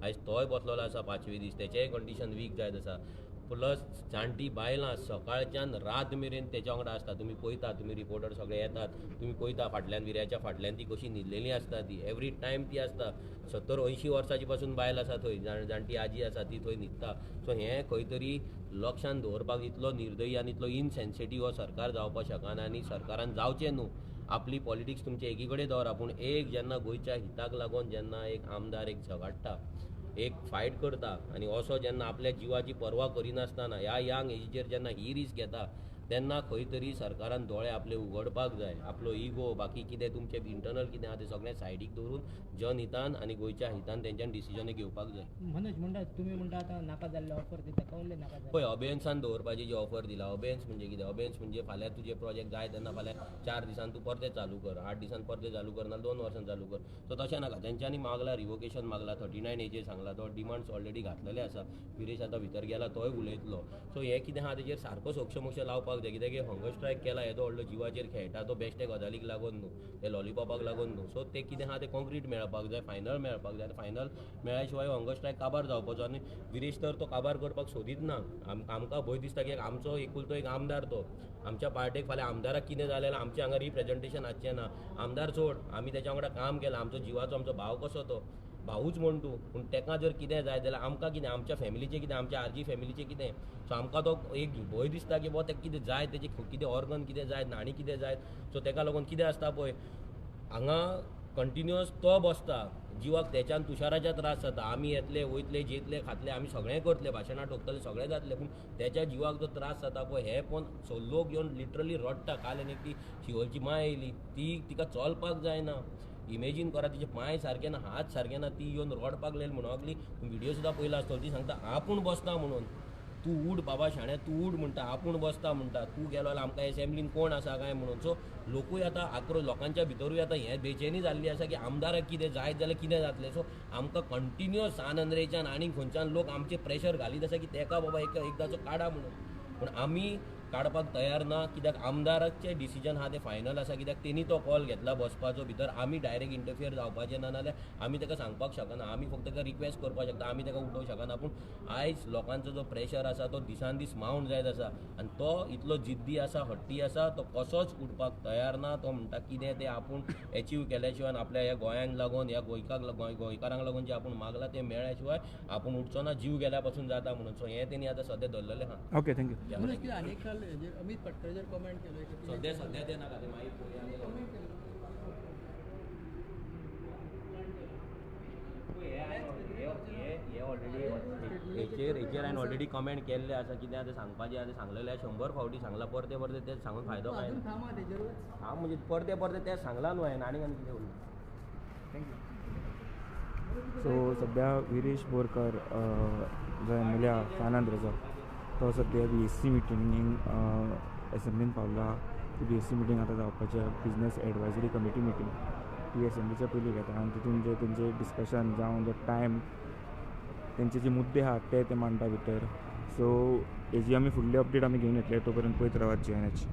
आयज तोय बसलेलो आसा 5वे दीस, तेचेय कंडिशन वीक जायत आसा. प्लस जाणटी बायलां सकाळच्यान रात मेरेन तेच्या वांगडा आसता. तुमी पळयता, तुमी रिपोर्टर सगळे येतात, तुमी पळयता फाटल्यान विऱ्याच्या फाटल्यान ती कशी न्हिदलेली आसता, ती एवरी टायम ती आसता. 70-80 वर्सांची पासून बायल आसा थंय, जाणटी आजी आसा ती थंय न्हिदता. सो हें खंय तरी लक्षान दवरपाक इतलो निर्दयी आनी इतलो इनसेन्सिटीव हो सरकार जावपाक शकना आनी सरकारान जावचें न्हू. आपली पॉलिटिक्स तुमचे एकी कडेन दवरा, पूण एक जेन्ना गोंयच्या हिताक लागून जेन्ना एक आमदार एक झगाडटा, एक फायट करता आनी असो जेन्ना आपल्या जिवाची पर्वा करिनासतना ह्या यंग एजीचेर जेन्ना ही रिस्क घेता तेन्ना खंय तरी सरकारान दोळे आपले उगडपाक जाय. आपलो इगो बाकी कितें तुमचें इंटरनल कितें आहा तें सगळें सायडीक दवरून जनहितान आनी गोंयच्या हितान तेंच्यान डिसिजन घेवपाक जाय. मनोज म्हणटा तुमी म्हणटा आतां नाका जाल्ले ऑफर दिता, कवले नाका जाल्ले? पळय, अबेन्सान दवरपाची जी ऑफर दिला, अबेन्स म्हणजे कितें? अबेन्स म्हणजे फाल्यां तुजें प्रोजेक्ट जाय तेन्ना फाल्यां 4 दिसान तूं परतें चालू कर, 8 दिसान परतें चालू कर, ना 2 वर्सां चालू कर. सो तशें नाका. तेंच्यांनी मागला रिवोकेशन मागला, 39 एचेर सांगला, तो डिमांड्स ऑलरेडी घातलेले आसा. विरेश आतां भितर गेला तोय उलयतलो. सो हें कितें आहा तेजेर सारको सोक्ष मोक्ष लावपाक जाय. कित्याक हंगर स्ट्रायक केला येदो व्हडलो जिवाचेर खेळटा तो बेश्टे गजालीक लागून न्हू, ते लॉलीपॉपाक लागून न्हू. सो ते कितें आहा तें कॉन्क्रीट मेळपाक जाय, फायनल मेळपाक जाय. फायनल मेळ्ळ्या शिवाय हंगर स्ट्रायक काबार जावपाचो आनी विरेश तर तो काबार करपाक सोदीत ना. आमकां भंय दिसता की आमचो एकुलतो एक आमदार, तो आमच्या पार्टेक फाल्यां आमदाराक कितें जालें जाल्यार आमच्या हांगा रिप्रेजेंटेशन आसचें ना. आमदार सोड, आमी तेच्या वांगडा काम केलां, आमचो जिवाचो आमचो भाव कसो तो भावूच म्हण तूं, पूण तेका जर कितें जाय जाल्यार आमकां कितें, आमच्या फॅमिलीचें कितें, आमच्या आरजी फॅमिलीचें कितें. सो आमकां तो एक भंय दिसता की बाबा तेका कितें जाय, तेजें कितें ऑर्गन कितें जाय, न्हाणी कितें जाय. सो तेका लागून कितें आसता पळय, हांगा कंटिन्युअस तो बसता, जिवाक तेच्यान तुशाराच्या त्रास जाता. आमी येतले वयतले जेतले खातले, आमी सगळें करतले, भाशणां ठोकतले, सगळें जातलें, पूण तेच्या जिवाक जो त्रास जाता पळय हे पळोवन सो लोक येवन लिटरली रडटा. काल आनी ती शिवलची माय येयली, ती तिका चलपाक जायना. इमेजीन करा, तिचे पांय सारके ना, हात सारके ना, ती येवन रडपाक लागली. म्हणून लागली, व्हिडिओ सुद्दां पळयला आसतलो. ती सांगता आपूण बसता म्हणून, तूं उठ बाबा शाण्या, तूं उठ म्हणटा, आपूण बसता म्हणटा, तूं गेलो जाल्यार आमकां एसेंब्लीन कोण आसा काय म्हणून. सो लोकूय आतां आक्रोश, लोकांच्या भितरूय आतां हें बेचैनी जाल्ली आसा की आमदाराक कितें जायत जाल्यार कितें जातलें. सो आमकां कंटिन्युअस सान आंद्रेच्यान आनी खंयच्यान लोक आमचेर प्रेशर घालीत आसा की तेका बाबा एकदाचो काडा म्हणून, पूण आमी काडपाक तयार ना. कित्याक आमदाराचें डिसिजन आहा तें फायनल आसा. कित्याक तेणी तो कॉल घेतला बसपाचो भितर, आमी डायरेक्ट इंटरफियर जावपाचें ना, नाजाल्यार आमी ताका सांगपाक शकना. आमी फक्त ताका रिक्वेस्ट करपाक शकता, आमी ताका उठोवंक शकना. पूण आयज लोकांचो जो प्रेशर आसा तो दिसान दीस माउंट जायत आसा आनी तो इतलो जिद्दी आसा, हट्टी आसा, तो कसोच उठपाक तयार ना. तो म्हणटा कितें तें आपूण एचीव केल्या शिवाय, आपल्या ह्या गोंयांक लागून, ह्या गोंयकारांक लागून जें आपूण मागलां तें मेळ्ळ्या शिवाय आपूण उठचो ना, जीव गेल्या पासून जाता म्हणून. सो हें तेणी आतां सद्या धरलेलें आहा. Okay, thank you. Amit पाटकराचेर comment केलो सध्या सध्या ते नाका, ते मागीर पळोवया. हे ऑलरेडी हेचेर हेचेर हांवें ऑलरेडी कमेंट केल्ले आसा. कितें आतां सांगपाचें आतां सांगलेलें, 100 फावटी सांगलां, परतें परतें तें सांगून फायदो काय ना. हांव म्हणजे परतें परतें तें सांगलां न्हू हांवें, आनी आनी कितें उरलें. Thank you. सो सध्या विरेश बोरकर जो एम एल ए आसा सान आंद्रेचो, तो सद्या बी एस सी मिटिंगेक एसेंब्लीन पावला. ती बी एस सी मिटींग आतां जावपाची आसा, बिजनस एडवायजरी कमिटी मिटींग, ती एसेंब्लीच्या पयलीं घेता आनी तितून जे तेंचे डिस्कशन जावं जो टायम तेंचे जे मुद्दे आहात ते ते मांडटा भितर. सो हेजी आमी फुडली अपडेट आमी घेवन येतले, तो पर्यंत पळयत रावात GNH.